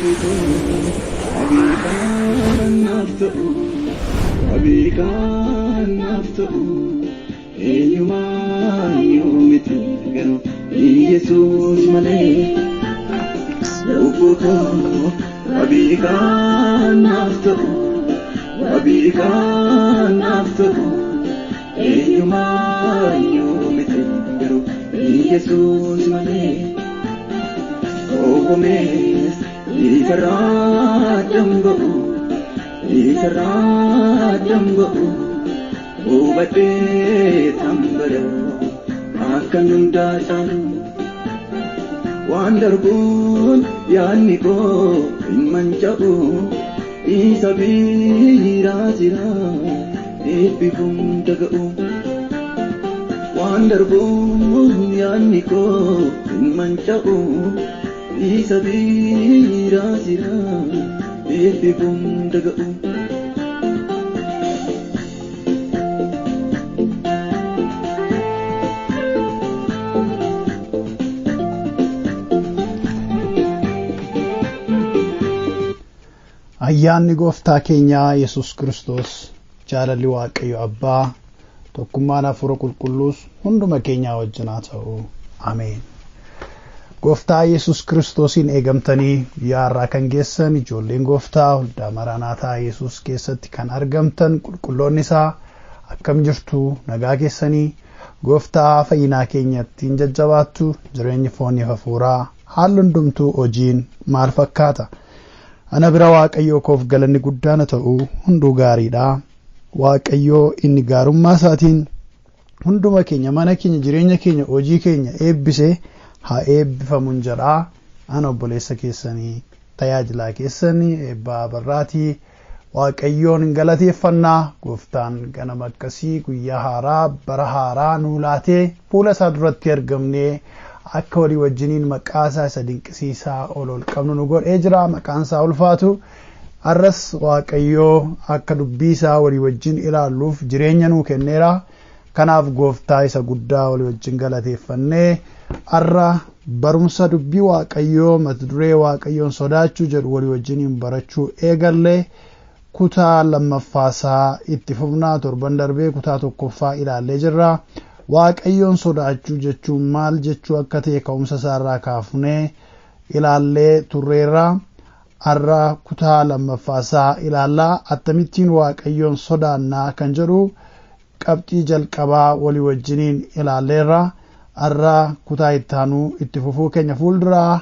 Lubbuu wabii kan naaf ta'u, wabii kan naaf ta'u, eenyumaan yoo miti garuu Yesuus malee. Lubbuu koo wabii kan naaf ta'u, wabii kan naaf ta'u, eenyumaan yoo miti garuu Yesuus malee. Oomees isarraa damba'u, isarraa damba'u, hubadhee tambara akka hundaa caalu. Waan darbuun yaadni koo hin manca'u, isa biraa jira eebbi hunda ga'u. Waan darbuun yaadni koo hin manca'u, isa biraa jira eebbi hunda ga'u. Ayyaanni gooftaa keenyaa Yesus Kiristoos jaalalli Waaqayyo Abbaa tokkummaan hafuura qulqulluus hunduma keenyaa wajjin haa ta'u. Ameen. Gooftaa Yesus Kiristoosiin eegamtanii guyyaa har'aa kan geessan ijoolleen gooftaa waldaa Maraanaataa Yesus keessatti kan argamtan qulqulloonni isaa akkam jirtu nagaa keessanii gooftaa fayyinaa keenyattiin jajjabaattu jireenyi fooniif hafuuraa haalli hundumtuu hojiin maal fakkaata? Ana bira Waaqayyoo koof galanni guddaan haa ta'u hunduu gaariidha. Waaqayyoo inni gaarummaa isaatiin hunduma keenya mana keenya jireenya keenya hojii keenya eebbise haa eebbifamuun jedha. Ana obboleessa keessanii tajaajilaa keessanii eebbaa barraatii Waaqayyoon galateeffannaa gooftaan ganama akkasii guyyaa haaraa bara haaraa nuu laatee fuula isaa duratti argamnee akka walii wajjiniin maqaa isaa isa dinqisiisaa ol ol qabnu nu godhee jira maqaan isaa ulfaatu. Har'as Waaqayyoo akka dubbii isaa walii wajjin ilaalluuf jireenya nuu kenneera. Kanaaf gooftaa isa guddaa walii wajjin galateeffannee har'a barumsa dubbii Waaqayyoo mata duree Waaqayyoon sodaachuu jedhu walii wajjiniin barachuu eegalle kutaa lammaffaasaa itti fufnaa torban darbee kutaa tokkoffaa ilaallee jirra. Waaqayyoon sodaachuu jechuun maal jechuu akka ta'e ka'umsa isaarraa kaafnee ilaallee turreerra. Har'a kutaa lammaffaasaa ilaallaa akkamittiin Waaqayyoon sodaannaa kan jedhu qabxii jalqabaa walii wajjiniin ilaalleerra. Har'a kutaa ittaanuu itti fufuu keenya fuulduraa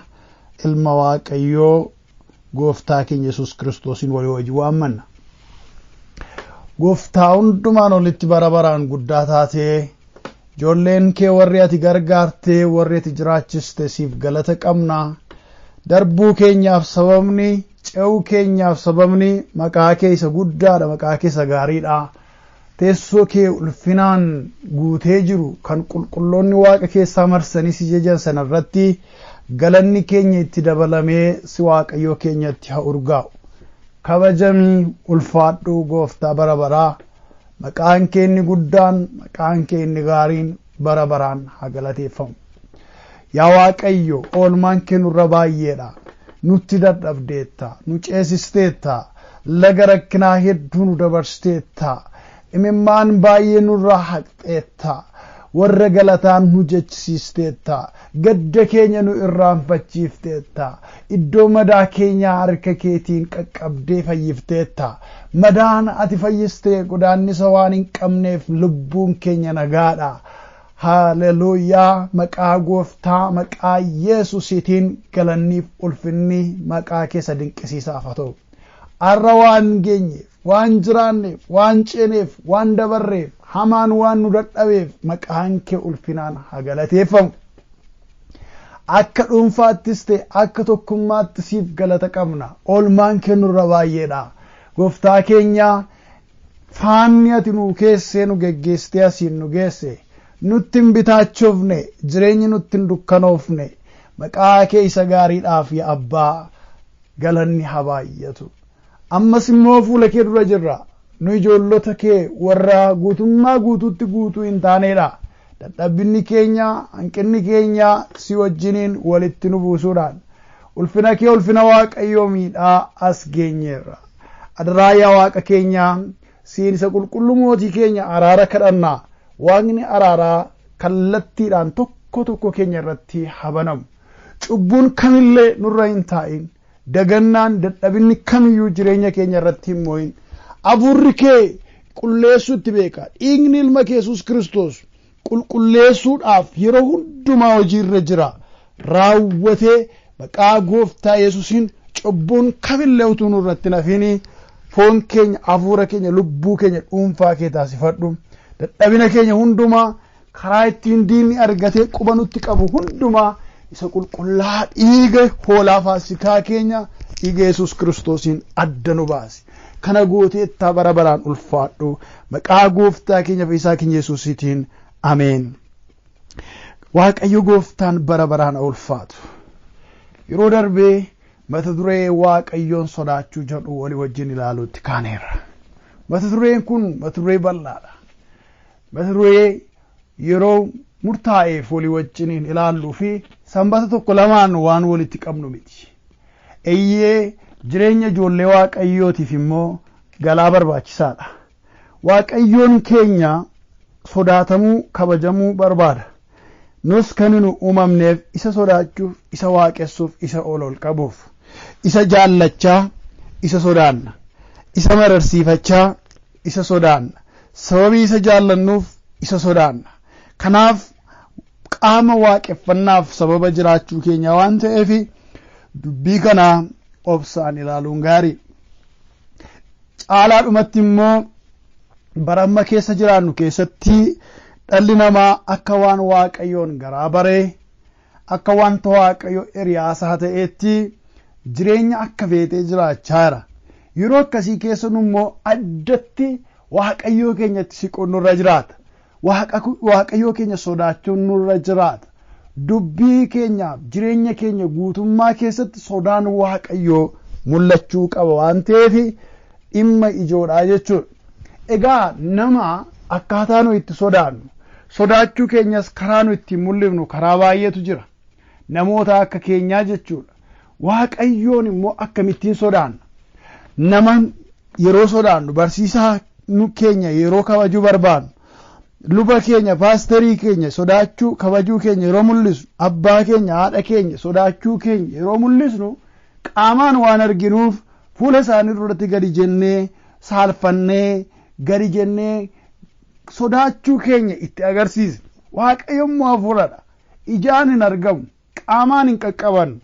ilma Waaqayyoo gooftaa keenya Yesuus Kiristoosiin walii wajjin waammanna. Gooftaa hundumaan olitti bara baraan guddaa taatee ijoolleen kee warri ati gargaartee warri ati jiraachiste siif galata qabna. Darbuu keenyaaf sababni ce'uu keenyaaf sababni maqaa kee isa guddaadha maqaa kee isa gaariidha. Teessoo kee ulfinaan guutee jiru kan qulqulloonni waaqa keessaa marsanii si jajan sanarratti galanni keenya itti dabalamee si waaqayyoo keenyatti haa urgaa'u. Kabajamii ulfaadhu gooftaa bara baraa maqaan kee inni guddaan maqaan kee inni gaariin bara baraan haa galateeffamu. Yaa Waaqayyo oolmaan kee nurra baay'eedha. Nutti dadhabdeetta, nu ceesisteetta, laga rakkinaa hedduu nu dabarsiteetta, imimmaan baay'ee nurraa haqxeetta, warra galataan nu jechisiisteetta, gadda keenya nu irraanfachiifteetta, iddoo madaa keenyaa harka keetiin qaqqabdee fayyifteetta. Madaan ati fayyiste godaannisa waan hin qabneef lubbuun keenya nagaadha. Haleluuyaa maqaa gooftaa maqaa Yesuusiitiin galanniif ulfinni maqaa keessa dinqisiisaaf haa ta'u. Har'a waan geenyeef, waan jiraanneef, waan ceeneef, waan dabarreef, hamaan waan nu dadhabeef maqaan kee ulfinaan haa galateeffamu. Akka dhuunfaattis ta'e akka tokkummaatti siif galata qabna. Oolmaan kee nurra baay'eedha. Gooftaa keenya faanni ati nuu keessee nu geggeessitee asiin nu geesse nutti hin bitaachoofne jireenyi nutti hin dukkanoofne maqaa kee isa gaariidhaaf yaa abbaa galanni haa baay'atu. Ammas immoo fuula kee dura jirra. Nu ijoollota kee warra guutummaa guutuutti guutuu hin taaneedha. Dadhabbinni keenya hanqinni keenya si wajjiniin walitti nu buusuudhaan Ulfina kee ulfina Waaqayyoo miidhaa as geenyeerra. Adaraa yaa Waaqa keenyaa, siin isa qulqulluu mootii keenya araara kadhannaa. Waaqni araaraa kallattiidhaan tokko tokko keenya irratti habanamu. Cubbuun kamillee nurra hin taa'in. Dagannaan dadhabinni kamiyyuu jireenya keenya irratti hin mo'in. Afuurri kee qulleessuutti beeka. Dhiigni ilma kee Yesuus Kiristoos qulqulleessuudhaaf yeroo hundumaa hojiirra jira. Raawwatee maqaa gooftaa Yesuusiin cubbuun kamillee utuu nurratti hin hafin foon keenya, afuura keenya, lubbuu keenya dhuunfaa kee taasifadhu. Dadhabina keenya hundumaa karaa ittiin diinni argatee quba nutti qabu hundumaa isa qulqullaa dhiiga hoolaa faasikaa keenya dhiiga Yesuus Kiristoosiin adda nu baasi. Kana gooteettaa bara baraan ulfaadhu. Maqaa gooftaa keenya fayyisaa keenya Yesuusiitiin ameen. Waaqayyo gooftaan bara baraan ulfaatu. Yeroo darbee mata duree Waaqayyoon sodaachuu jedhu walii wajjin ilaaluutti kaaneerra. Mata dureen kun mata duree bal'aadha. Mata duree yeroo murtaa'eef walii wajjiniin ilaalluu fi sanbata tokko lamaan waan walitti qabnu miti. Eeyyee, jireenya ijoollee Waaqayyootiif immoo galaa barbaachisaadha. Waaqayyoon keenya sodaatamuu kabajamuu barbaada. Nus kan nu uumamneef isa sodaachuuf, isa waaqessuuf, isa ol ol qabuuf, isa jaallachaa isa sodaanna, isa mararsiifachaa isa sodaanna, sababii isa jaallannuuf isa sodaanna. Kanaaf qaama waaqeffannaaf sababa jiraachuu keenya waan ta'eef dubbii kana obsaan ilaaluun gaarii. Caalaadhumatti immoo bara amma keessa jiraannu keessatti dhalli namaa akka waan Waaqayyoon garaa baree, akka wanta Waaqayyo hiriyaasaa ta'eetti jireenya akka feetee jiraachaa jira. Yeroo akkasii keessa immoo addatti Waaqayyoo keenyatti siquun nurra jiraata. Waaqayyoo keenya sodaachuun nurra jiraata. Dubbii keenyaaf jireenya keenya guutummaa keessatti sodaan Waaqayyoo mul'achuu qaba waan ta'eef dhimma ijoodha jechuudha. Egaa nama akkaataa nu itti sodaannu, sodaachuu keenyas karaa nu ittiin mul'ifnu karaa baay'eetu jira. Namoota akka keenyaa jechuudha. Waaqayyoon immoo akkamittiin sodaanna? Nama yeroo sodaannu, barsiisaa nu keenya yeroo kabajuu barbaannu, luba keenya, paasterii keenya sodaachuu kabajuu keenya yeroo mul'isnu, abbaa keenya, haadha keenya sodaachuu keenya yeroo mul'isnu, qaamaan waan arginuuf fuula isaanii duratti gadi jennee saalfannee gadi jennee sodaachuu keenya itti agarsiisna. Waaqayyo immoo hafuuradha. Ijaan hin argamu, qaamaan hin qaqqabannu.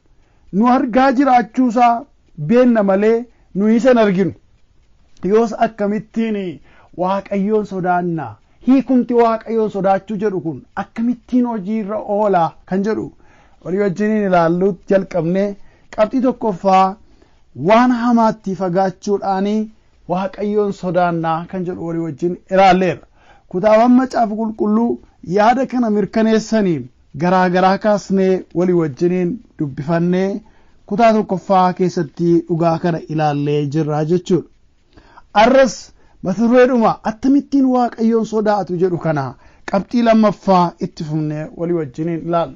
Nu argaa jiraachuusaa beenna malee nu isa hin arginu. Yoos akkamittiin Waaqayyoon sodaannaa? Hiikumti Waaqayyoon sodaachuu jedhu kun akkamittiin hojiirra oolaa kan jedhu walii wajjiniin ilaalluutti jalqabnee qabxii tokkoffaa waan hamaatti fagaachuudhaanii Waaqayyoon sodaannaa kan jedhu walii wajjin ilaalleerra. Kutaawwan macaafa qulqulluu yaada kana mirkaneessanii garaa garaa kaasnee walii wajjiniin dubbifannee kutaa tokkoffaa keessatti dhugaa kana ilaallee jirra jechuudha. Arras mata dureedhuma akkamittiin Waaqayyoon sodaatu jedhu kana qabxii lammaffaa itti fufnee walii wajjiniin ilaalla.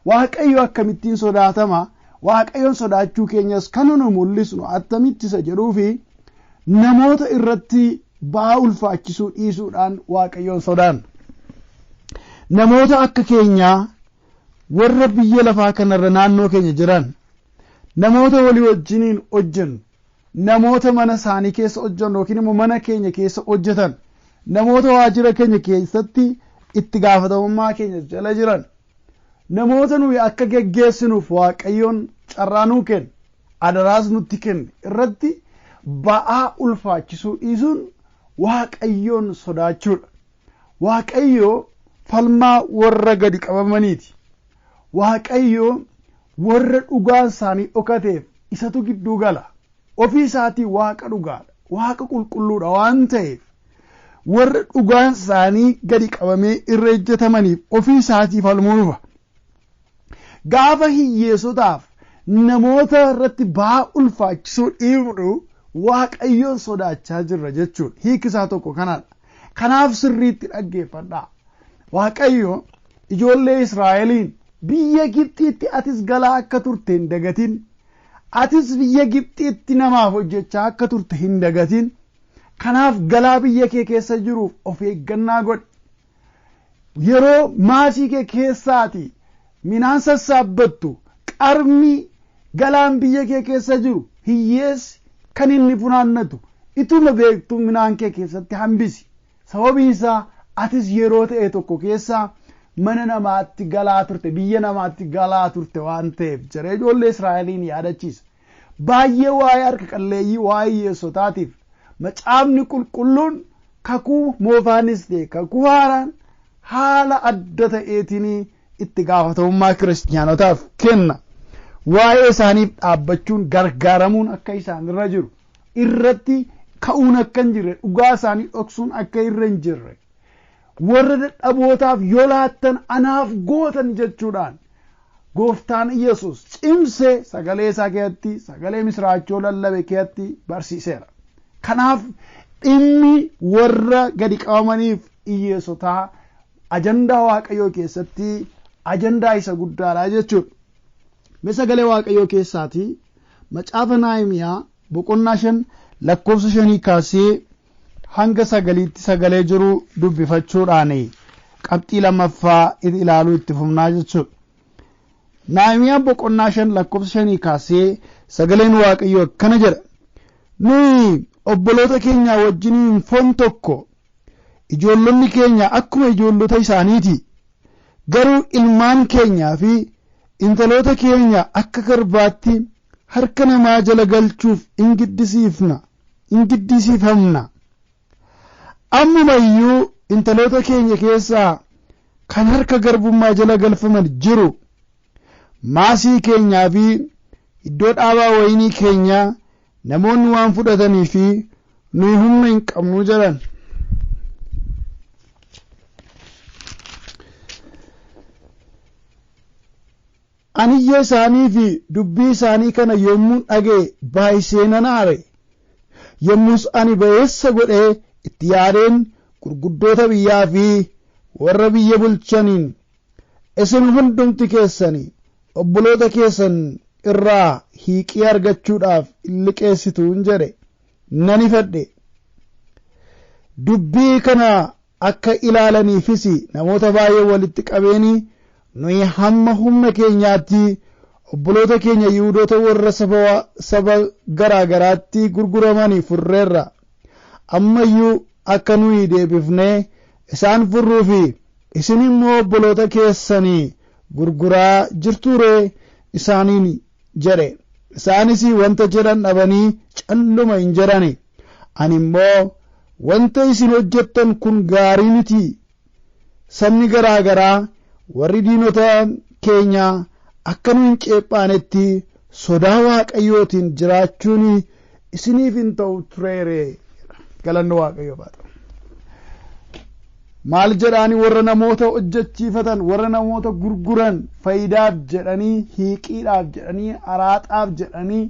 Waaqayyo akkamittiin sodaatama? Waaqayyoon sodaachuu keenyas kan nu mul'isnu attamitti isa jedhuu fi namoota irratti ba'aa ulfaachisuu dhiisuudhaan Waaqayyoon sodaanna. Namoota akka keenyaa warra biyya lafaa kanarra naannoo keenya jiran, namoota walii wajjiniin hojjennu, namoota mana isaanii keessa hojjennu yookiin immoo mana keenya keessa hojjetan, namoota waajjira keenya keessatti itti gaafatamummaa keenya jala jiran, namoota nuyi akka geggeessinuuf Waaqayyoon carraa nuu kenne, adaraas nutti kenne irratti ba'aa ulfaachisuu dhiisuun Waaqayyoon sodaachuudha. Waaqayyo falmaa warra gadi qabamaniiti. Waaqayyo warra dhugaan isaanii dhokateef isatu gidduu gala. Ofii isaatii Waaqa dhugaadha, Waaqa qulqulluudha waan ta'eef warra dhugaan isaanii gadi qabamee irra ejjetamaniif ofii isaatii falmuu dhufa. Gaafa hiyyeessotaaf namoota irratti ba'aa ulfaachisuu dhiifnu Waaqayyoon sodaachaa jirra jechuudha. Hiiki isaa tokko kanaadha. Kanaaf sirriitti dhaggeeffadhaa. Waaqayyo ijoollee Israa'eliin biyya Gibxiitti atis galaa akka turte hin dagatin. Atis biyya Gibxiitti namaaf hojjechaa akka turte hin dagatin. Kanaaf galaa biyya kee keessa jiruuf of eeggannaa godhi. Yeroo maasii kee keessaati midhaan sassaabbattu qarmii galaan biyya kee keessa jiru hiyyeessi kan inni funaannatu ituma beektu midhaan kee keessatti hambisi. Sababiin isaa atis yeroo ta'e tokko keessa mana namaatti galaa turte, biyya namaatti galaa turte waan ta'eef jedhee ijoollee Israa'eliin yaadachiisa. Baay'ee waa'ee harka qalleeyyii, waa'ee hiyyeessotaatiif macaafni qulqulluun kakuu moofaanis ta'e kakuu haaraan haala adda ta'eetiin itti gaafatamummaa kiristiyaanotaaf kenna. Waa'ee isaaniif dhaabbachuun gargaaramuun akka isaan irra jiru, irratti ka'uun akka hin jirre, dhugaa isaanii dhoksuun akka irra hin jirre, warra dadhabootaaf yoo laattan anaaf gootan jechuudhaan gooftaan Yesuus cimsee sagalee isaa keessatti, sagalee misiraachoo lallabe keessatti barsiiseera. Kanaaf dhimmi warra gadi qabamaniif hiyyeessotaa ajandaa Waaqayyoo keessatti ajandaa isa guddaadha jechuudha. Mee sagalee Waaqayyoo keessaatii macaafa Nahimiyaa boqonnaa 5 lakkoofsa 5 kaasee hanga 9tti sagalee jiru dubbifachuudhaan qabxii lammaffaa ilaaluu itti fufnaa jechuudha. Nahimiyaan boqonnaa 5 lakkoofsa 5 kaasee sagaleen Waaqayyoo akkana jedha. Nuyi obboloota keenya wajjiniin foon tokko, ijoollonni keenya akkuma ijoollota isaaniiti. Garuu ilmaan keenyaa fi intaloota keenya akka garbaatti harka namaa jala galchuuf in giddisiifamna. Ammuma iyyuu intaloota keenya keessaa kan harka garbummaa jala galfaman jiru. Maasii keenyaa fi iddoo dhaabaa wayinii keenyaa namoonni waan fudhatanii fi nuyi humna hin qabnu jedhan. Ani iyya isaanii fi dubbii isaanii kana yommuu dhaga'e baay'isee nan aare. Yommus ani ba'eessa godhee itti yaadeen gurguddoota biyyaa fi warra biyya bulchaniin, isin hundumti keessanii obboloota keessan irraa hiiqii argachuudhaaf hin liqeessituun jedhe. Nan ifadhe. Dubbii kana akka ilaalaniifis namoota baay'ee walitti qabeenii nuyi hamma humna keenyaatti obboloota keenya Yihuudoota warra saba garaa garaatti gurguramanii furreerra. Ammayyuu akka nuyi deebifnee isaan furruu fi isin immoo obboloota keessanii gurguraa jirturee isaaniin jedhe. Isaanis wanta jedhan dhabanii calluma hin jedhani. Ani immoo wanta isin hojjettan kun gaarii miti. Sabni garaa garaa warri diinota keenya akka nu hin ceephaanetti sodaa Waaqayyootiin jiraachuun isiniif hin ta'u tureere. Galanni Waaqayyoo baata. Maal jedhaani warra namoota hojjechiifatan, warra namoota gurguran faayidaaf jedhanii, hiiqiidhaaf jedhanii, araaxaaf jedhanii,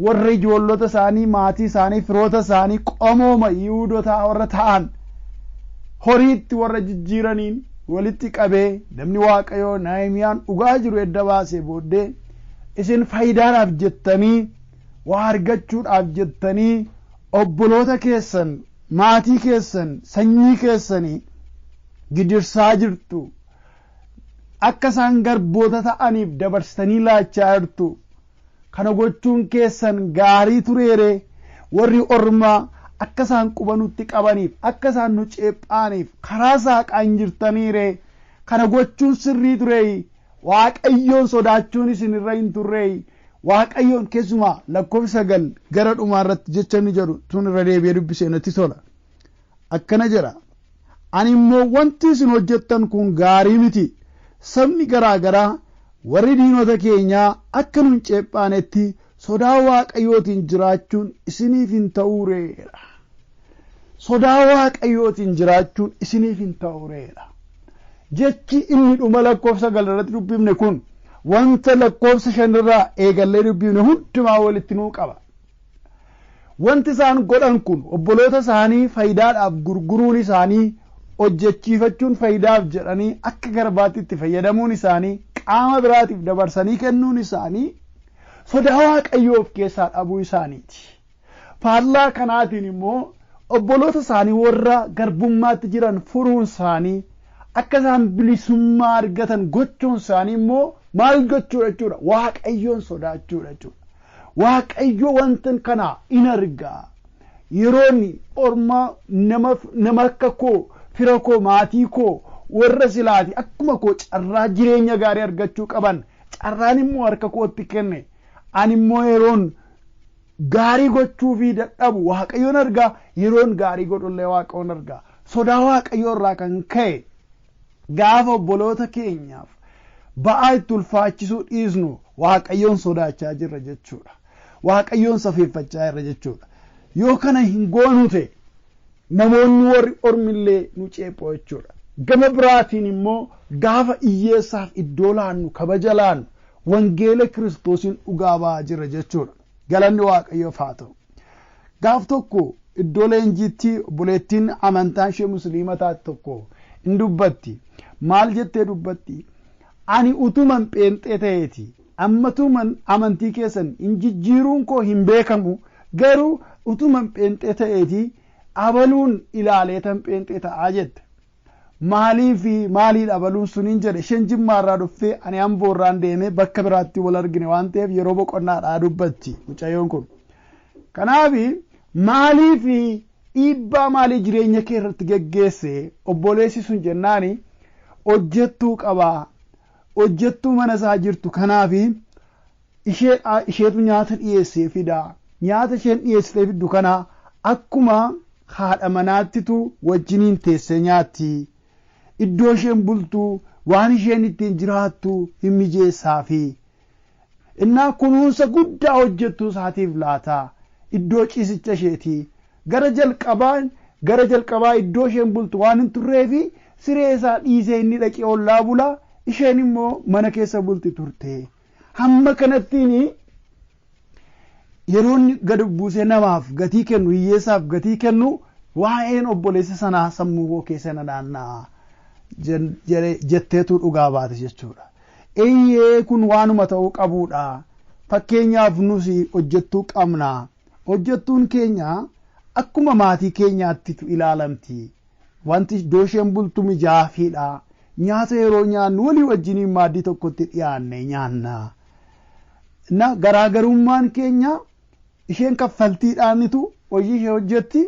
warra ijoollota isaanii, maatii isaanii, firoota isaanii qomooma Yihuudotaa warra ta'an horiitti warra jijjiiraniin walitti qabee namni Waaqayyoo Nahimiyaan dhugaa jiru edda baasee booddee isin faayidaadhaaf jettanii, waa argachuudhaaf jettanii obboloota keessan, maatii keessan, sanyii keessanii gidirsaa jirtu. Akka isaan garboota ta'aniif dabarsitanii laachaa jirtu. Kana gochuun keessan gaarii tureere. Warri ormaa akka isaan quba nutti qabaniif, akka isaan nu ceephaaniif karaa saaqaan jirtaniire. Kana gochuun sirrii turee. Waaqayyoon sodaachuun isin irra hin turree. Waaqayyoon keessumaa lakkoofsa 9 gara dhumaa irratti jecha inni jedhu tun irra deebi'ee dubbisee natti tola. Akkana jedha. Ani immoo wanti isin hojjettan kun gaarii miti. Sabni garaa garaa warri diinota keenyaa akka nu hin ceephaanetti sodaa Waaqayyootiin jiraachuun isiniif hin ta'uureedha. Sodaa Waaqayyootiin jiraachuun isiniif hin ta'uureedha. Jechi inni dhuma lakkoofsa 9 irratti dubbifne kun wanta lakkoofsa 5 irraa eegallee dubbifne hundumaa walitti nuu qaba. Wanti isaan godhan kun obboloota isaanii faayidaadhaaf gurguruun isaanii, hojjechiifachuun faayidaaf jedhanii akka garbaatti itti fayyadamuun isaanii, qaama biraatiif dabarsanii kennuun isaanii Sodaa Waaqayyoo of keessaa dhabuu isaaniiti. Faallaa kanaatiin immoo obboloota isaanii warra garbummaatti jiran furuun isaanii, akka isaan bilisummaa argatan gochuun isaanii immoo maal gochuudha jechuudha? Waaqayyoon sodaachuudha jechuudha. Waaqayyo wanta kana in argaa. Yeroon ormaa nama akka koo, fira koo, maatii koo, warra silaati akkuma koo carraa jireenya gaarii argachuu qaban, carraan immoo harka kootti kenne, ani immoo yeroon gaarii gochuu fi dadhabu Waaqayyoon argaa, yeroon gaarii godhullee Waaqayyoon argaa. Sodaa Waaqayyoo irraa kan ka'e gaafa obboloota keenyaaf ba'aa itti ulfaachisuu dhiisnu Waaqayyoon sodaachaa jirra jechuudha. Waaqayyoon safeeffachaa jirra jechuudha. Yoo kana hin goonu ta'e namoonni warri ormillee nu ceephoo jechuudha. Gama biraatiin immoo gaafa hiyyeessaaf iddoo laannu, kabaja laannu, wangeela Kiristoosiin dhugaa ba'aa jirra jechuudha. Galanni Waaqayyoof haa ta'u. Gaaf tokko iddoo leenjiitti obboleettiin amantaan ishee musliima taate tokko in dubbatti. Maal jettee dubbatti? Ani utuman pheenxee ta'eeti. Ammatuman amantii keessan hin jijjiiruun koo hin beekamu, garuu utuman pheenxee ta'eeti abaluun ilaaleetan pheenxee ta'aa jette. Maaliif maaliidha abaluun suniin jedhe? Isheen Jimmaarraa dhuftee ani Amboorraan deemee bakka biraatti wal argine waan ta'eef yeroo boqonnaadhaa dubbatti mucayyoon kun. Kanaaf maaliif dhiibbaa maalii jireenya kee irratti geggeesse obboleessi sun jennaani hojjettuu qabaa. Hojjettuu mana isaa jirtu kanaaf isheetu nyaata dhiyeessee fidaa. Nyaata isheen dhiyeessitee fiddu kana akkuma haadha manaattitu wajjiniin teessee nyaatti. Iddoo isheen bultu waan isheen ittiin jiraattu hin mijeessaafi. Innaa kunuunsa guddaa hojjettuu isaatiif laata. Iddoo ciisicha isheetii. Gara jalqabaa iddoo isheen bultu waan hin turreefi siree isaa dhiisee inni dhaqee ollaa bula. Isheen immoo mana keessa bulti turte. Hamma kanattiin yeroo inni gad buusee namaaf gatii kennu, hiyyeessaaf gatii kennu, waa'een obboleessa sanaa sammuu koo keessa na naanna'a jetteetu dhugaa baate jechuudha. Eeyyee, kun waanuma ta'uu qabuudha. Fakkeenyaaf nus hojjettuu qabna. Hojjettuun keenya akkuma maatii keenyaatti ilaalamti. Wanti iddoo isheen bultu mijaafiidha. Nyaata yeroo nyaannu walii wajjiniin maaddii tokkotti dhiyaanne nyaanna. Na garaagarummaan keenya isheen kaffaltiidhaanitu hojii ishee hojjetti.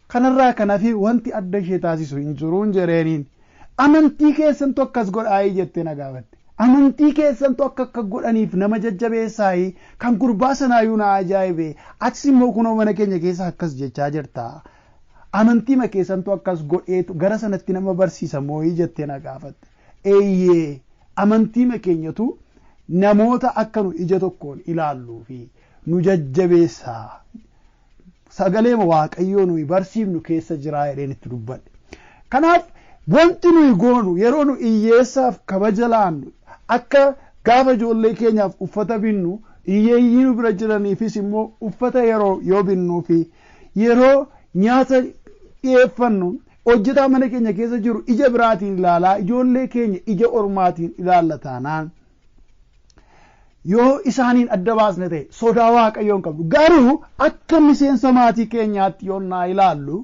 Kanarraa kan hafe wanti adda ishee taasisu hin jiruun jedheeniin. Amantii keessantu akkas godhaayii jettee na gaafatte. Amantii keessantu akka akka godhaniif nama jajjabeessaayii kan gurbaa sanaayyuu na ajaa'ibe. Atis immoo kunoo mana keenya keessa akkas jechaa jirta. Amantii ma keessantu akkas godheetu gara sanatti nama barsiisa mooyii jettee na gaafatte. Eeyyee, amantii ma keenyatu namoota akka nu ija tokkoon ilaalluu fi nu jajjabeessaa. Sagalee Waaqayyoo nuyi barsiifnu keessa jiraa jedheen itti dubbadhe. Kanaaf wanti nuyi goonu yeroo nu hiyyeessaaf kabaja laannu, akka gaafa ijoollee keenyaaf uffata binnu, hiyyeeyyii nu bira jiraniifis immoo uffata yeroo yoo binnuu fi yeroo nyaata dhiyeeffannu hojjetaa mana keenya keessa jiru ija biraatiin ilaalaa, ijoollee keenya ija ormaatiin ilaalla taanaan yoo isaaniin adda baasne ta'e sodaa Waaqayyoo hin qabnu. Garuu akka miseensa maatii keenyaatti yoo naa ilaallu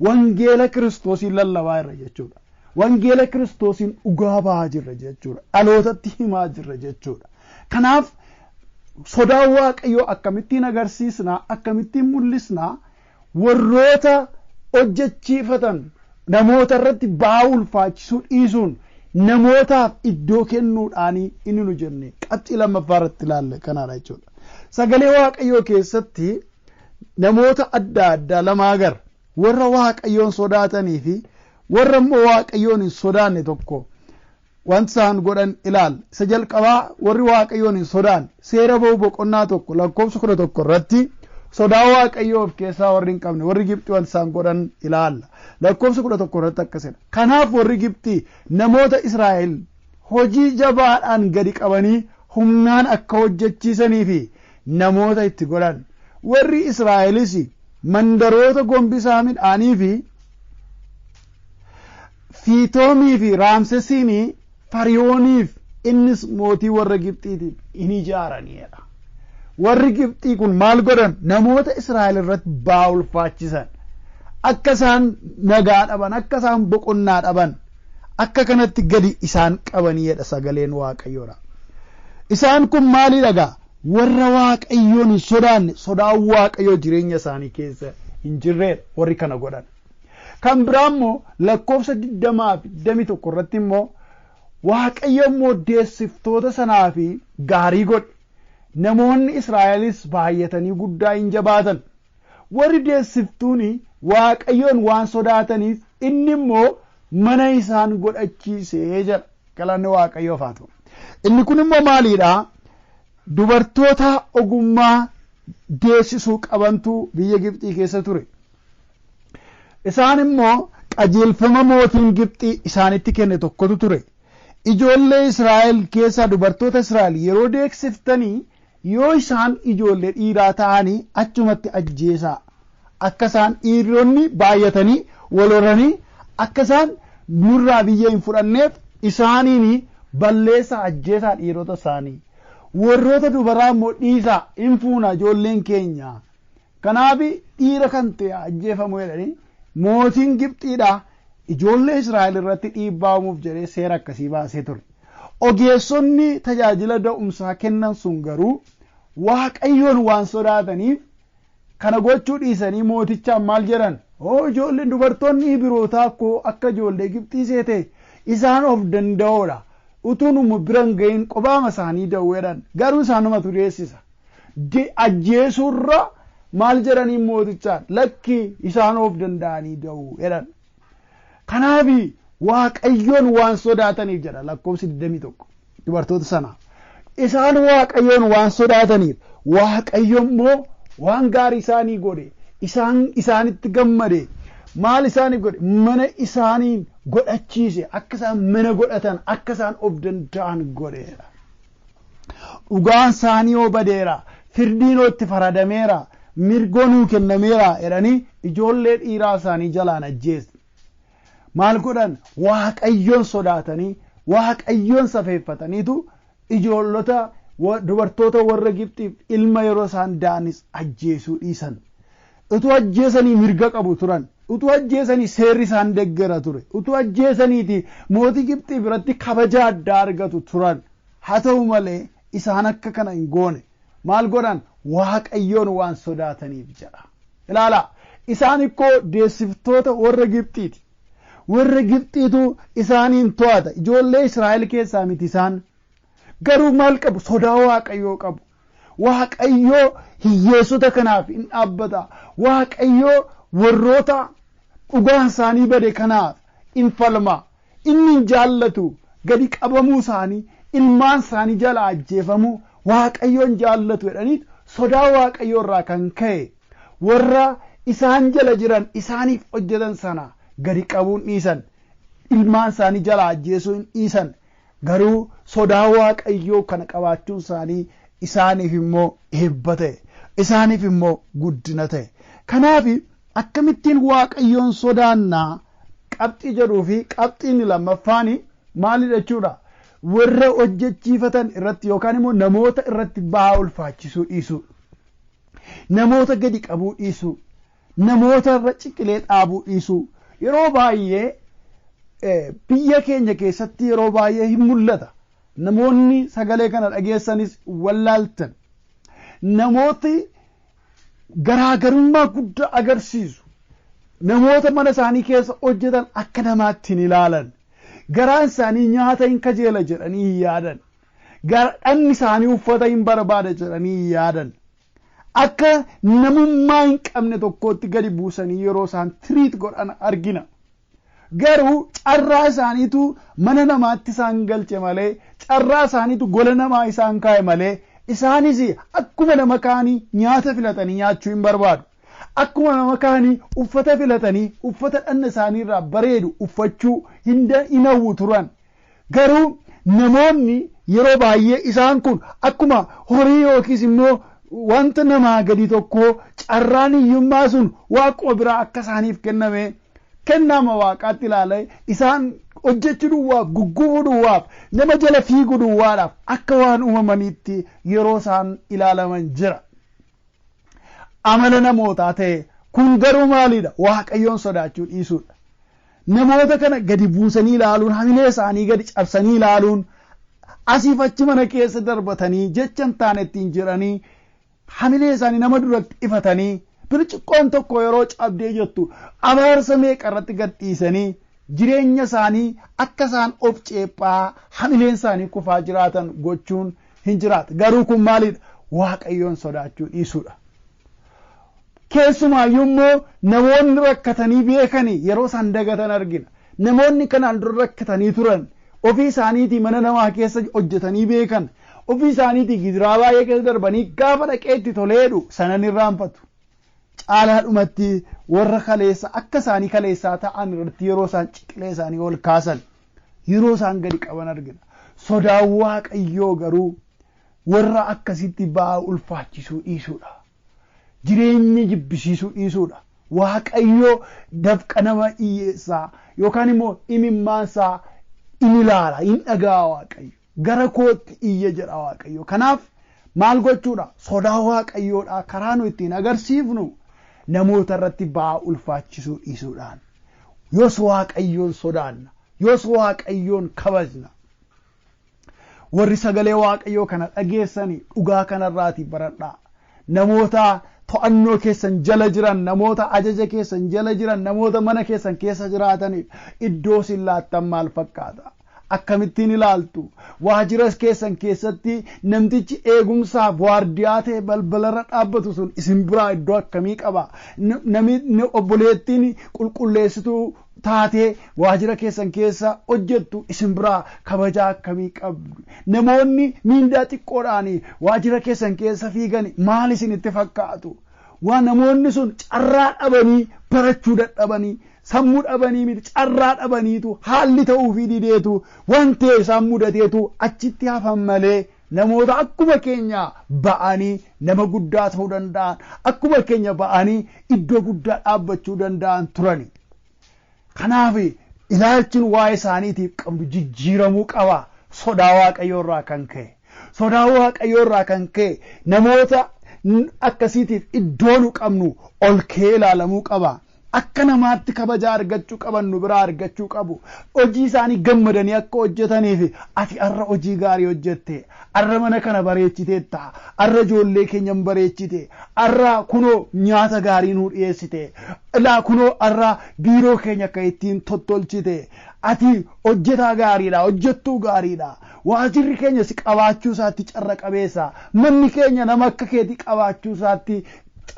wangeela Kiristoosiin lallabaa jirra jechuudha. Wangeela Kiristoosiin dhugaa ba'aa jirra jechuudha. Dhalootatti himaa jirra jechuudha. Kanaaf sodaa Waaqayyoo akkamittiin agarsiisnaa, akkamittiin mul'isnaa? Warroota hojjechiifatan namoota irratti ba'aa ulfaachisuu dhiisuun namootaaf iddoo kennuudhaanii inni nu jenne qabxii lammaffaa irratti ilaalle kanaadha jechuudha. Sagalee Waaqayyoo keessatti namoota adda addaa lama agarra. Warra Waaqayyoon sodaatanii fi warra immoo Waaqayyoon hin sodaanne tokko wanti isaan godhan ilaalla. Isa jalqabaa warri Waaqayyoon hin sodaanne seera ba'uu boqonnaa 1 lakkoofsa 11 irratti sodaa Waaqayyoo of keessaa warri hin qabne warri Gibxii wanti isaan godhan ilaalla. Lakkoofsa 11 irratti akkasidha. Kanaaf warri Gibxii namoota Israa'el hojii jabaadhaan gadi qabanii humnaan akka hojjechiisanii fi namoota itti godhan. Warri Israa'elis mandaroota gombisaa midhaanii fi Fiitoomii fi Raamsesiin Fariyooniif innis mootii warra Gibxiitiif in ijaaranidha. Warri Gibxii kun maal godhan? Namoota Israa'el irratti ba'aa ulfaachisan. Akka isaan nagaa dhaban, akka isaan boqonnaa dhaban, akka kanatti gadi isaan qabanii jedha sagaleen Waaqayyoodha. Isaan kun maalii dhagaa? Warra Waaqayyoon hin sodaanne, sodaan Waaqayyoo jireenya isaanii keessa hin jirredha warri kana godhan. Kan biraa immoo lakkoofsa 20 fi 21 irratti immoo Waaqayyo immoo deessiftoota sanaa fi gaarii godhe. Namoonni Israa'elis baay'atanii guddaa hin jabaatan. Warri deessiftuuni Waaqayyoon waan sodaataniif inni immoo mana isaan godhachiisee jedha. Galanni Waaqayyoof haa ta'u. Inni kun immoo maaliidha? Dubartoota ogummaa deessisuu qabantu biyya Gibxii keessa ture. Isaan immoo qajeelfama mootiin Gibxii isaanitti kenne tokkotu ture. Ijoollee Israa'el keessaa dubartoota Israa'el yeroo deeksiftanii yoo isaan ijoollee dhiiraa ta'anii achumatti ajjeesaa. Akka isaan dhiironni baay'atanii wal horanii akka isaan nurraa biyya hin fudhanneef isaaniin balleessaa, ajjeesaa dhiirota isaanii. Warroota dubaraa immoo dhiisaa, hin fuuna ijoolleen keenya. Kanaaf dhiira kan ta'e ajjeefamu jedhanii mootiin Gibxiidha ijoollee Israa'el irratti dhiibbaa uumuuf jedhee seera akkasii baasee ture. Ogeessonni tajaajila da'umsaa kennan sun garuu Waaqayyoon waan sodaataniif kana gochuu dhiisanii mootichaan maal jedhan? Oo, ijoolleen dubartoonni Ibrootaa akkoo akka ijoollee Gibxii seete isaan of danda'oodha. Utuu nu bira hin gahin qobaama isaanii da'u jedhan. Garuu isaanumatu deessisa. Ajjeesuurra maal jedhanii mootichaan? Lakki, isaan of danda'anii da'u jedhan. Kanaaf Waaqayyoon waan sodaataniif jedha lakkoofsi 21 dubartoota sana. Isaan Waaqayyoon waan sodaataniif Waaqayyo immoo waan gaarii isaanii godhe, isaan isaanitti gammade. Maal isaaniif godhe? Mana isaaniin godhachiise, akka isaan mana godhatan, akka isaan of danda'an godheera. Dhugaan isaanii yoo badeera, firdiin itti faradameera, mirgoo nuu kennameera jedhanii ijoollee dhiiraa isaanii jalaan ajjeese. Maal godhan? Waaqayyoon sodaatanii, Waaqayyoon safeeffataniitu ijoollota dubartoota warra Gibxiif ilma yeroo isaan da'anis ajjeesuu dhiisan. Utuu ajjeesanii mirga qabu turan. Utuu ajjeesanii seerri isaan deggera ture. Utuu ajjeesaniiti mootii Gibxii biratti kabaja addaa argatu turan. Haa ta'u malee isaan akka kana hin goone. Maal godhan? Waaqayyoon waan sodaataniif jedha. Ilaala, isaan ikkoo deessiftoota warra Gibxiiti. Warra Gibxiitu isaaniin to'ata. Ijoollee Israa'el keessaa miti isaan. Garuu maal qabu? Sodaa Waaqayyoo qabu. Waaqayyoo hiyyeessota kanaaf hin dhaabbata. Waaqayyoo warroota dhugaan isaanii bade kanaaf hin falma. Inni hin jaallatu gadi qabamuu isaanii, ilmaan isaanii jala ajjeefamuu Waaqayyoon jaallatu jedhanii sodaa Waaqayyoo irraa kan ka'e warra isaan jala jiran, isaaniif hojjetan sana gadi qabuun dhiisan, ilmaan isaanii jala ajjeesuu hin dhiisan. Garuu sodaa Waaqayyoo kana qabaachuun isaanii isaaniif immoo eebba ta'e, isaaniif immoo guddina ta'e. Kanaaf akkamittiin Waaqayyoon sodaannaa qabxii jedhuu fi qabxiin lammaffaan maalidha jechuudha? Warra hojjechiifatan irratti yookaan immoo namoota irratti ba'aa ulfaachisuu dhiisuu, namoota gadi qabuu dhiisuu, namoota irra ciqilee dhaabuu dhiisuu. Yeroo baay'ee biyya keenya keessatti yeroo baay'ee hin mul'ata. Namoonni sagalee kana dhageessanis wallaaltan. Namooti garaagarummaa guddaa agarsiisu. Namoota mana isaanii keessa hojjetan akka namaatti hin ilaalan. Garaan isaanii nyaata hin kajeela jedhanii hin yaadan. Dhanni isaanii uffata hin barbaada jedhanii hin yaadan. Akka namummaa hin qabne tokkotti gadi buusanii yeroo isaan treat godhan argina. Garuu carraa isaaniitu mana namaatti isaan galche malee, carraa isaaniitu gola namaa isaan kaa'e malee, isaanis akkuma nama kaanii nyaata filatanii nyaachuu hin barbaadu. Akkuma nama kaanii uffata filatanii uffata dhanna isaaniirraa bareedu uffachuu hin hawwu turan. Garuu namoonni yeroo baay'ee isaan kun akkuma horii yookiis immoo wanta namaa gadi tokko, carraan hiyyummaa sun waaquma biraa akka isaaniif kenname, kennama waaqaatti ilaalee isaan hojjechuu duwwaaf, guggubuu duwwaaf, nama jala fiiguu duwwaadhaaf akka waan uumamaniitti yeroo isaan ilaalaman jira. Amala namootaa ta'e kun garuu maalidha? Waaqayyoon sodaachuu dhiisuudha. Namoota kana gadi buusanii ilaaluun, hamilee isaanii gadi cabsanii ilaaluun, asiif achi mana keessa darbatanii jecha hin taane ittiin jedhanii hamilee isaanii nama duratti ifatanii birciqqoon tokko yeroo cabdee jettu abaarsa meeqa irratti gad dhiisanii jireenya isaanii akka isaan of ceephaa hamileen isaanii kufaa jiraatan gochuun hin jiraatu. Garuu kun maalidha? Waaqayyoon sodaachuu dhiisuudha. Keessumaayyuu immoo namoonni rakkatanii beekanii yeroo isaan dagatan argina. Namoonni kanaan dura rakkatanii turan ofii isaaniitii mana namaa keessa hojjetanii beekan, ofii isaaniitii gidiraa baay'ee keessa darbanii gaafa dhaqee itti toleedhu sanan irraanfatu. Caalaadhumatti warra kaleessa akka isaanii kaleessaa ta'an irratti yeroo isaan ciqilee isaanii ol kaasan, yeroo isaan gadi qaban argina. Sodaan Waaqayyoo garuu warra akkasitti ba'aa ulfaachisuu dhiisuudha. Jireenya jibbisiisuu dhiisuudha. Waaqayyoo dafqa nama hiyyeessaa yookaan immoo imimmaansaa in ilaala, in dhaga'a Waaqayyo. Gara kootti iyya jedha Waaqayyo. Kanaaf maal gochuudha? Sodaa Waaqayyoodha karaa nu ittiin agarsiifnu namoota irratti ba'aa ulfaachisuu dhiisuudhaan. Yoos Waaqayyoon sodaanna, yoos Waaqayyoon kabajna. Warri sagalee Waaqayyoo kana dhageessanii dhugaa kanarraatii baradhaa. Namoota to'annoo keessan jala jiran, namoota ajaja keessan jala jiran, namoota mana keessan keessa jiraataniif iddoo isin laattan maal fakkaata? Akkamittiin ilaaltu? Waajjira keessan keessatti namtichi eegumsaaf waardiyaa ta'e balbalarra dhaabbatu sun isin biraa iddoo akkamii qaba? Namni obboleettiin qulqulleessituu taatee waajjira keessan keessa hojjettu isin biraa kabajaa akkamii qabdu? Namoonni miindaa xiqqoodhaan waajjira keessan keessa fiigan maal isinitti fakkaatu? Waan namoonni sun carraa dhabanii barachuu dadhabanii, sammuu dhabanii miti, carraa dhabaniitu haalli ta'uufii dideetu waan ta'e isaan mudateetu achitti hafan malee namoota akkuma keenya ba'anii nama guddaa ta'uu danda'an, akkuma keenya ba'anii iddoo guddaa dhaabbachuu danda'an turani. Kanaaf ilaalchiin waa'ee isaaniitiif qabdu jijjiiramuu qaba. Sodaa Waaqayyoo irraa kan ka'e. Sodaa Waaqayyoo irraa kan ka'e namoota akkasiitiif iddoo nu qabnu ol ka'ee ilaalamuu qaba. Akka namaatti kabajaa argachuu qaban nu biraa argachuu qabu. Hojii isaanii gammadanii akka hojjetaniif ati har'a hojii gaarii hojjette, har'a mana kana bareechiteetta, har'a ijoollee keenya bareechite, har'a kunoo nyaata gaarii nuu dhiyeessite, ilaa kunoo har'a biiroo keenya akka ittiin tottolchite, ati hojjetaa gaariidha, hojjettuu gaariidha. Waajjirri keenya si qabaachuu isaatti carra qabeessa, manni keenya nama akka keetii qabaachuu isaatti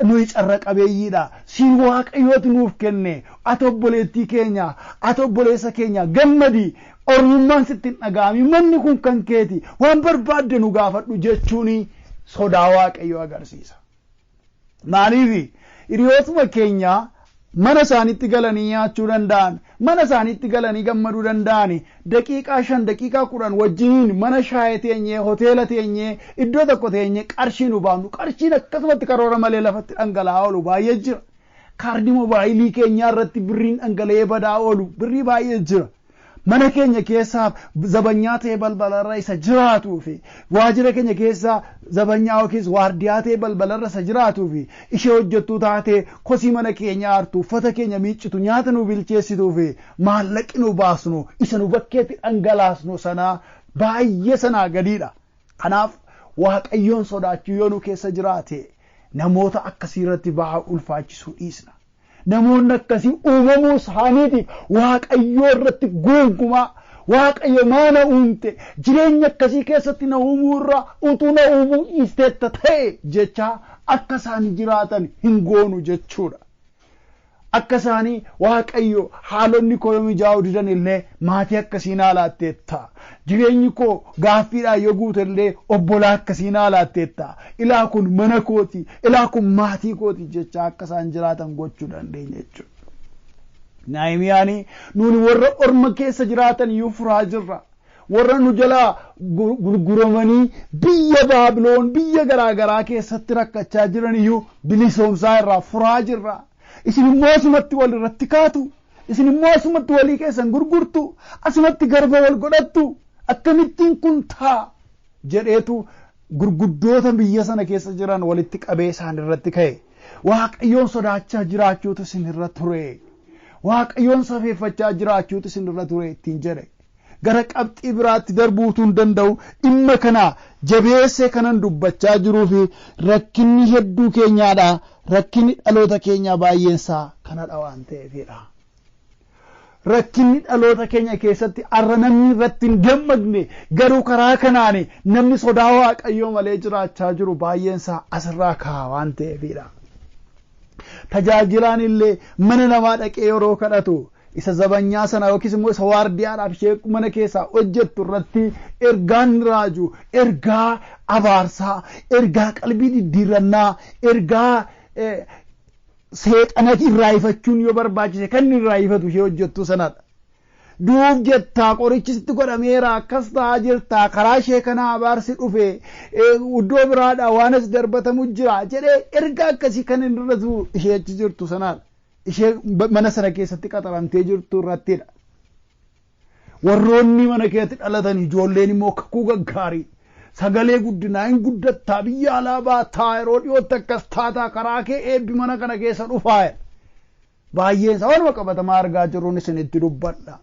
nuyi carra qabeeyyiidha. Siin Waaqayyootu nuuf kenne. Ati obboleettii keenya, ati obboleessa keenya gammadi, ormummaan sitti hin dhaga'ami, manni kun kan keeti, waan barbaadde nu gaafadhu jechuun sodaa Waaqayyoo agarsiisa. Maaliif hiriyootuma keenya mana isaaniitti galanii nyaachuu danda'an, mana isaaniitti galanii gammaduu danda'an, daqiiqaa 5 daqiiqaa 10 wajjiniin mana shaayee teenyee, hoteela teenyee, iddoo tokko teenyee qarshii nu baafnu, qarshiin akkasumatti karoora malee lafatti dhangala'aa oolu baay'ee jira. Kaardii moobaayilii keenyaa irratti birriin dhangala'ee badaa oolu birrii baay'ee jira. Mana keenya keessaa zabanyaa ta'ee balbalarra isa jiraatuu fi waajjira keenya keessaa zabanyaa yookiis waardiyaa ta'ee balbalarra isa jiraatuu fi ishee hojjettuu taatee kosii mana keenya aartu, uffata keenya miiccitu, nyaata nu bilcheessituu fi maallaqi nu baasnu isa nu bakkeetti dhangalaasnu sanaa baay'ee sanaa gadiidha. Kanaaf Waaqayyoon sodaachuu yoo nu keessa jiraate namoota akkasii irratti ba'aa ulfaachisuu dhiisna. Namoonni akkasii uumamuu isaaniitiif Waaqayyoo irratti gonkumaa Waaqayyo maa na uumte, jireenya akkasii keessatti na uumuu irraa utuu na uumuu dhiisteetta ta'e jechaa akka isaan jiraatan hin goonu jechuudha. Akka isaanii Waaqayyo haalonni koo yoo mijaa'uu didan illee maatii akkasii naa laatteetta. Jireenyi koo gaaffiidhaan yoo guute illee obbolaa akkasii naa laatteetta. Ilaa kun mana kooti, ilaa kun maatii kooti jechaa akka isaan jiraatan gochuu dandeenya jechuudha. Nahimiyaan nuuni warra orma keessa jiraatan iyyuu furaa jirra. Warra nu jalaa gurguramanii biyya Baabiloon biyya garaagaraa keessatti rakkachaa jiran iyyuu bilisoomsaa irraa furaa jirra. Isin immoo asumatti wal irratti kaatu, Isin immoo asumatti walii keessan gurgurtu, asumatti garba wal godhattu, akkamittiin kun ta'a jedheetu gurguddoota biyya sana keessa jiran walitti qabee isaan irratti ka'e. Waaqayyoon sodaachaa jiraachuutu isin irra ture. Waaqayyoon safeeffachaa jiraachuutu isin irra ture ittiin jedhe. Gara qabxii biraatti darbuutu hin danda'u. Dhimma kana jabeessee kanan dubbachaa jiruu fi rakkinni hedduu keenyaadha. Rakkinni dhaloota keenyaa baay'eensaa kanadha waan ta'eefidha. Rakkinni dhaloota keenya keessatti har'a namni irratti hin dammaqne, garuu karaa kanaan namni sodaa Waaqayyoo malee jiraachaa jiru baay'eensaa asirraa ka'a waan ta'eefidha. Tajaajilaan illee mana namaa dhaqee yeroo kadhatu isa zabanyaa sana yookiis immoo isa waardiyaadhaaf ishee mana keessaa hojjettu irratti ergaan raaju, ergaa abaarsaa, ergaa qalbii diddiirrannaa, ergaa seexana irraa ifachuun yoo barbaachise kan irraa ifatu ishee hojjettu sanadha. Duuf jettaa, qorichi sitti godhameera, akkas ta'aa jirta, karaa ishee kanaa abaarsi dhufe, iddoo biraadhaa waan as darbatamu jira jedhee ergaa akkasii kan inni irratti ishee achi jirtu sanadha. Ishee mana sana keessatti qaxaramtee jirtu irrattidha. Warroonni mana keessatti dhalatan ijoolleen immoo kakuu gaggaarii, sagalee guddinaa hin guddattaa, biyya alaa baataa, yeroo dhiyootti akkas taataa, karaa kee eebbi mana kana keessa dhufaa. Baay'een isaa waanuma qabatamaa argaa jirruun isinitti dubbadha.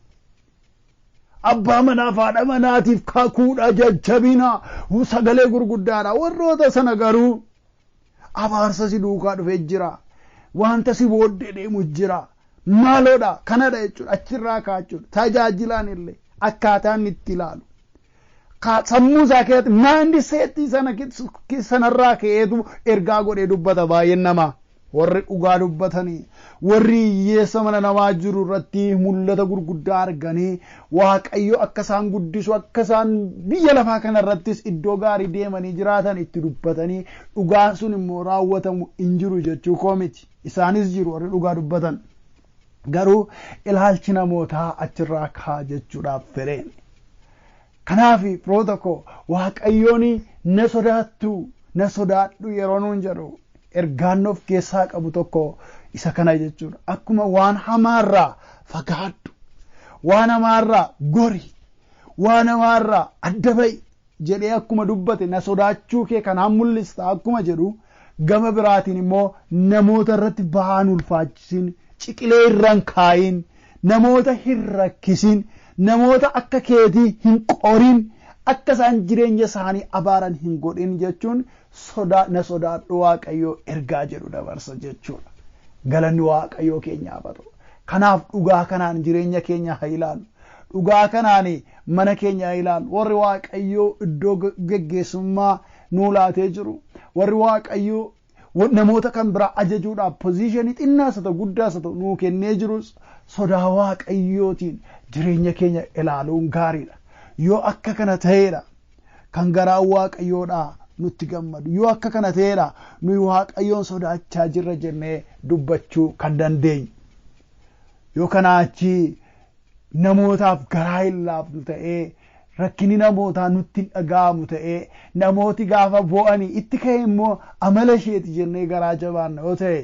Abbaa manaaf haadha manaatiif kakuudha, jajjabina, sagalee gurguddaadha. Warroota sana garuu abaarsa si duukaa dhufee jira. Wanta si booddee deemu jira. Maaloodha kanadha jechuudha. Achirraa kaachuudha. Tajaajilaan illee akkaataa inni itti ilaalu. Sammuu isaa keessatti maandi seetii sanarraa ka'eetu ergaa godhee dubbata baay'een namaa. Warri dhugaa dubbatanii, warri hiyyeessa mana namaa jiru irratti mul'ata gurguddaa arganii Waaqayyo akka isaan guddisu, akka isaan biyya lafaa kanarrattis iddoo gaarii deemanii jiraatan itti dubbatanii dhugaan sun immoo raawwatamu hin jiru jechuu koo miti. Isaanis jiru warri dhugaa dubbatan. Garuu ilaalchi namootaa achirraa ka'a jechuudhaaf fedheen. Kanaaf firoota koo, Waaqayyoon na sodaattu, na sodaadhu yeroo nuun jedhu ergaan of keessaa qabu tokko isa kana jechuudha. Akkuma waan hamaarraa fagaadhu, waan hamaarraa gori, waan hamaarraa adda ba'i jedhee akkuma dubbate na sodaachuu kee kanaan mul'ista akkuma jedhu, gama biraatiin immoo namoota irratti ba'aan ulfaachisin, ciqilee irra hin kaayin, namoota hin rakkisin, namoota akka keetii hin qorin, akka isaan jireenya isaanii abaaran hin godhin jechuun sodaa na sodaadhu Waaqayyoo ergaa jedhu dabarsa jechuudha. Galanni Waaqayyoo keenyaaf haa ta'u. Kanaaf dhugaa kanaan jireenya keenya haa ilaallu. Dhugaa kanaan mana keenya haa ilaallu. Warri Waaqayyoo iddoo geggeessummaa nuu laatee jiru. Warri Waaqayyoo namoota kan biraa ajajuudhaaf poziishinii xinnaas haa ta'u guddaas haa ta'u nuu kennee jirus sodaa Waaqayyootiin jireenya keenya ilaaluun gaariidha. Yoo akka kana ta'eedha kan garaa Waaqayyoodhaa nutti gammadu. Yoo akka kana ta'eedha nuyi Waaqayyoon sodaachaa jirra jennee dubbachuu kan dandeenyu. Yoo kanaa achi namootaaf garaa hin laafnu ta'ee, rakkinni namootaa nutti hin dhaga'amu ta'ee, namooti gaafa boo'anii itti ka'e immoo amala isheeti jennee garaa jabaanna yoo ta'e,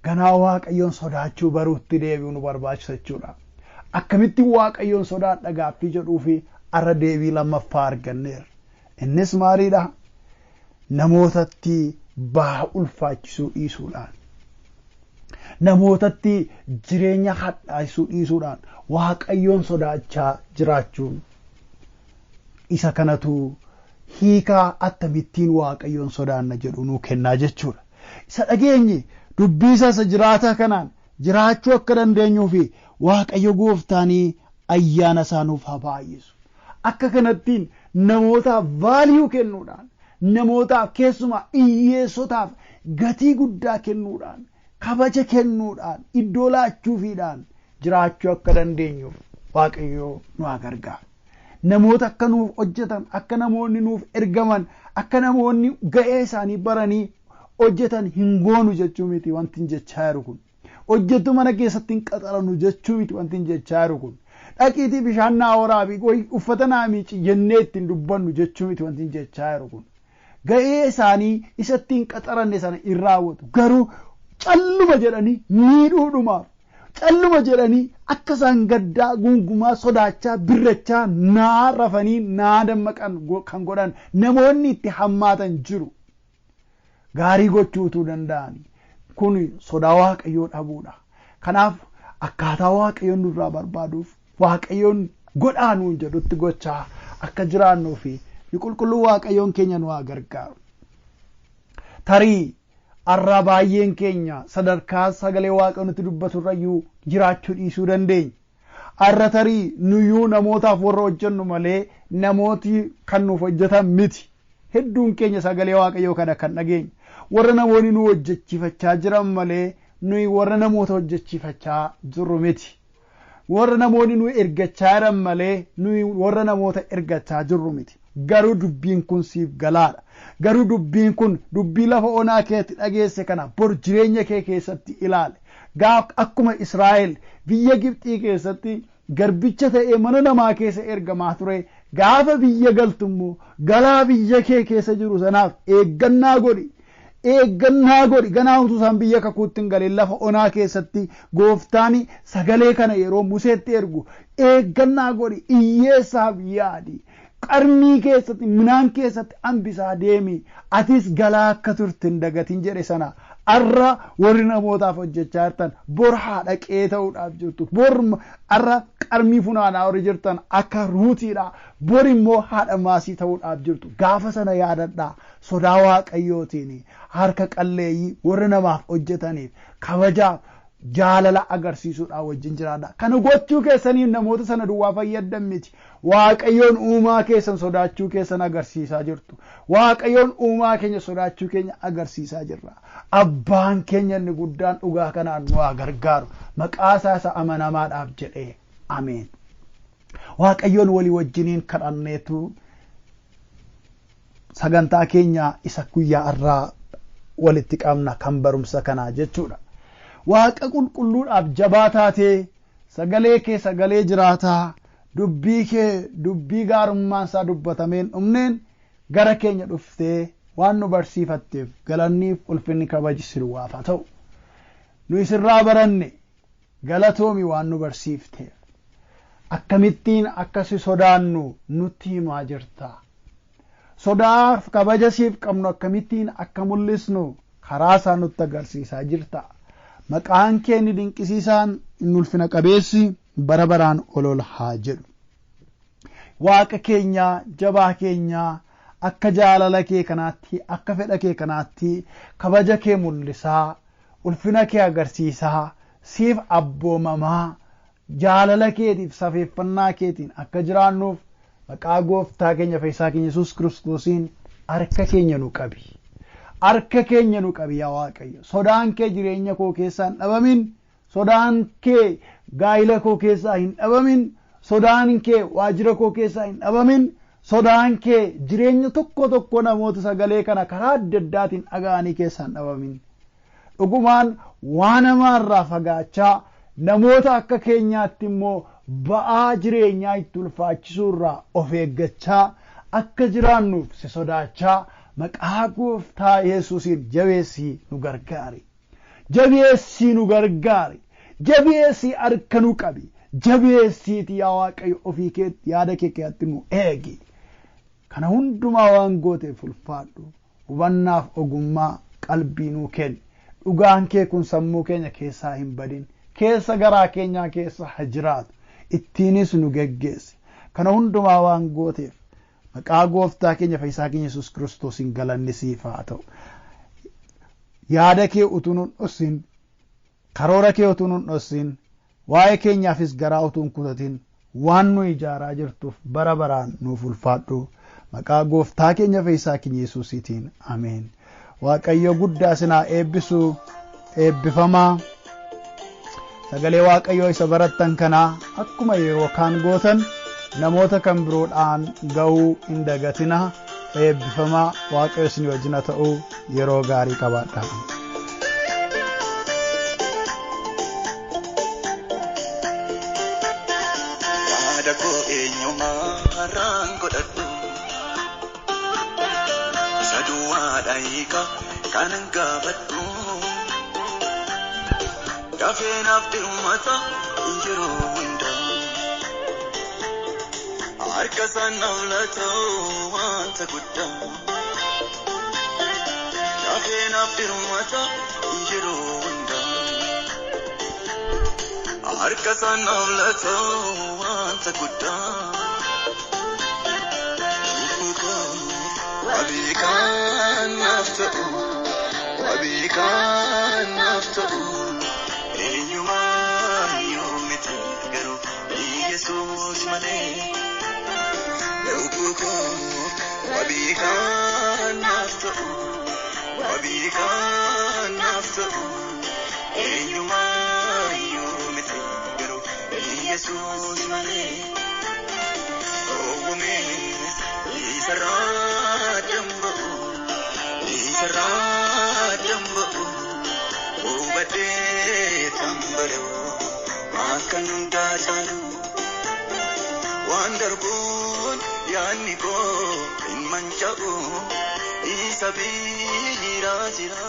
ganaa Waaqayyoon sodaachuu baruutti deebi'u nu barbaachisa jechuudha. Akkamitti Waaqayyoon sodaadha gaaffii jedhuu fi har'a deebii lammaffaa arganneerra. Innis maaliidha? Namootatti ba'aa ulfaachisuu dhiisuudhaan, namootatti jireenya hadhaasuu dhiisuudhaan Waaqayyoon sodaachaa jiraachuun isa kanatu hiikaa akkamittiin Waaqayyoon sodaanna jedhu nuu kennaa jechuudha. Isa dhageenye dubbii isa jiraataa kanaan jiraachuu akka dandeenyuu fi Waaqayyo gooftaanii ayyaana isaa nuuf haa baay'isu. Akka kanattiin namootaaf vaaliyuu kennuudhaan, namootaaf keessumaa hiyyeessotaaf gatii guddaa kennuudhaan, kabaja kennuudhaan, iddoo laachuufiidhaan jiraachuu akka dandeenyuuf Waaqayyo nu haa gargaaru. Namoota akka nuuf hojjetan, akka namoonni nuuf ergaman, akka namoonni ga'ee isaanii baranii hojjetan hin goonu jechuu miti wanti hin jechaa jiru kun. Hojjettu mana keessatti hin qaxarannu jechuu miti wanti hin jechaa jiru kun. Dhaqiitii bishaan naa waraabi, uffata naa miici jennee ittiin dubbannu jechuu miti wanti hin jechaa jiru kun. Ga'ee isaanii isatti hin qaxaranne sana hin raawwatu. Garuu calluma jedhanii miidhuudhumaaf, Calluma jedhanii akka isaan gaddaa gungumaa sodaachaa birrachaa naa rafanii naa dammaqan kan godhan namoonni itti hammaatan jiru. Gaarii gochuu utuu danda'ani. Kun sodaa Waaqayyoo dhabuudha. Kanaaf akkaataa Waaqayyoon nurraa barbaaduuf Waaqayyoon godhaa nuun jedhutti gochaa akka jiraannuu fi qulqulluu Waaqayyoon keenya nu haa gargaaru. Tarii har'a baay'een keenya sadarkaa sagalee Waaqayyoo nutti dubbaturrayyuu jiraachuu dhiisuu dandeenya. Har'a tarii nuyyuu namootaaf warra hojjennu malee namooti kan nuuf hojjetan miti. Hedduun keenya sagalee Waaqayyoo kana kan dhageenye. Warra namoonni nu hojjechiifachaa jiran malee nuyi warra namoota hojjechiifachaa jirru miti. Warra namoonni nu ergachaa jiran malee nuyi warra namoota ergachaa jirru miti. Garuu dubbiin kun siif galaadha. Garuu dubbiin kun dubbii lafa onaa keetti dhageesse kana bor jireenya kee keessatti ilaale. Gaaf akkuma Israa'el biyya Gibxii keessatti garbicha ta'ee mana namaa keessa ergamaa ture, gaafa biyya galtu immoo galaa biyya kee keessa jiru sanaaf eeggannaa godhi. Eeggannaa godhi. Ganaa utuu isaan biyya kakuutti hin galin lafa onaa keessatti gooftaan sagalee kana yeroo Museetti ergu eeggannaa godhi, hiyyeessaaf yaadi. Qarmii keessatti, minaan keessatti hambisaa deemi. Atis galaa akka turte hin dagatin jedhe sana. Har'a warri namootaaf hojjechaa jirtan bor haadha qe'ee ta'uudhaaf jirtu. Bor har'a qarmii funaanaa warri jirtan akka ruutiidha. Bor immoo haadha maasii ta'uudhaaf jirtu. Gaafa sana yaadadhaa. Sodaa Waaqayyootiin harka qalleeyyii warri namaaf hojjetaniif kabajaaf jaalala agarsiisuudhaan wajjin jiraadha. Kana gochuu keessaniif namoota sana duwwaa fayyaddan miti. Waaqayyoon uumaa keessan sodaachuu keessan agarsiisaa jirtu. Waaqayyoon uumaa keenya sodaachuu keenya agarsiisaa jirra. Abbaan keenya inni guddaan dhugaa kanaan nu haa gargaaru. Maqaa isaa isa amanamaadhaaf jedhee ameen. Waaqayyoon walii wajjiniin kadhanneetu sagantaa keenya isa guyyaa har'aa walitti qabna kan barumsa kanaa jechuudha. Waaqa qulqulluudhaaf jabaa taatee sagalee kee sagalee jiraataa dubbii kee dubbii gaarummaan isaa dubbatameen dhumneen gara keenya dhuftee waan nu barsiifatteef galanniif ulfinni kabaji sirwaaf haa ta'u. Nu isirraa baranne galatoomi waan nu barsiifteef. Akkamittiin akkasi sodaannu nutti himaa jirta. Sodaaf kabaja siif qabnu akkamittiin akka mul'isnu karaa isaa nutti agarsiisaa jirta. Maqaan kee inni dinqisiisaan inni ulfina qabeessi bara baraan ol ol haa jedhu. Waaqa keenyaa jabaa keenyaa akka jaalala kee kanaatti akka fedha kee kanaatti kabaja kee mul'isaa ulfina kee agarsiisaa siif abboomamaa jaalala keetiif safeeffannaa keetiin akka jiraannuuf maqaa gooftaa keenya fayyisaa keenya Yesuus Kiristoosiin harka keenya nu qabi. Harka keenya nu qabi yaa Waaqayyo. Sodaan kee jireenya koo keessaa hin dhabamin. Sodaan kee gaa'ila koo keessaa hin dhabamin. Sodaan kee waajjira koo keessaa hin dhabamin. Sodaan kee jireenya tokko tokko namoota sagalee kana karaa adda addaatiin dhaga'anii keessaa hin dhabamin. Dhugumaan waan hamaarraa fagaachaa namoota akka keenyaatti immoo ba'aa jireenyaa itti ulfaachisuurraa of eeggachaa akka jiraannuuf si sodaachaa maqaa gooftaa Yesuusiin jabeessii nu gargaari. Jabeessii nu gargaari. Jabeessii harka nu qabi. Jabeessiiti yaa Waaqayyo ofii keetti yaada kee keessatti nu eegi. Kana hundumaa waan gooteef ulfaadhu. Hubannaaf ogummaa qalbii nuu kenni. Dhugaan kee kun sammuu keenya keessaa hin badin. Keessa garaa keenyaa keessa haa jiraatu. Ittiinis nu geggeessi. Kana hundumaa waan gooteef maqaa gooftaa keenya fayyisaa keenya Yesuus Kiristoosiin galanni siif haa ta'u. Yaada kee utuu nun dhossin, karoora kee utuu nun dhossin, waa'ee keenyaafis garaa utuu hin kutatin waan nu ijaaraa jirtuuf bara baraan nuuf ulfaadhu. Maqaa gooftaa keenya fayyisaa keenya Yesuusiitiin ameen. Waaqayyo guddaa isin haa eebbisu. Eebbifamaa. Sagalee Waaqayyoo isa barattan kanaa akkuma yeroo kaan gootan namoota kan biroodhaan ga'uu hin dagatina. Eebbifamaa. Waaqayyo isin wajjin haa ta'u. Yeroo gaarii qabaadhaa. Yaada koo eenyumaarraan godhadhu isa duwwaadha hiika kanan gaafadhu. Dafee naaf dirmata yeroo hundaa. Harka isaan naaf laata wanta guddaa. Dafee naaf dirmata yeroo hundaa. Harka isaan naaf laata wanta guddaa. Wabii kan naaf ta'u, wabii kan naaf ta'u, eenyumaa yoo miti garuu Yesuus malee. Lubbuu koo wabii kan naaf ta'u, wabii kan naaf ta'u, eenyumaa yoo miti garuu Yesuus malee. Oowwamee isarraa damba'u, isarraa damba'u, hubadhee tambara'u, akkan hundaa caalu. Waan darbuun yaadni koo hin manca'u, isa biraa jira.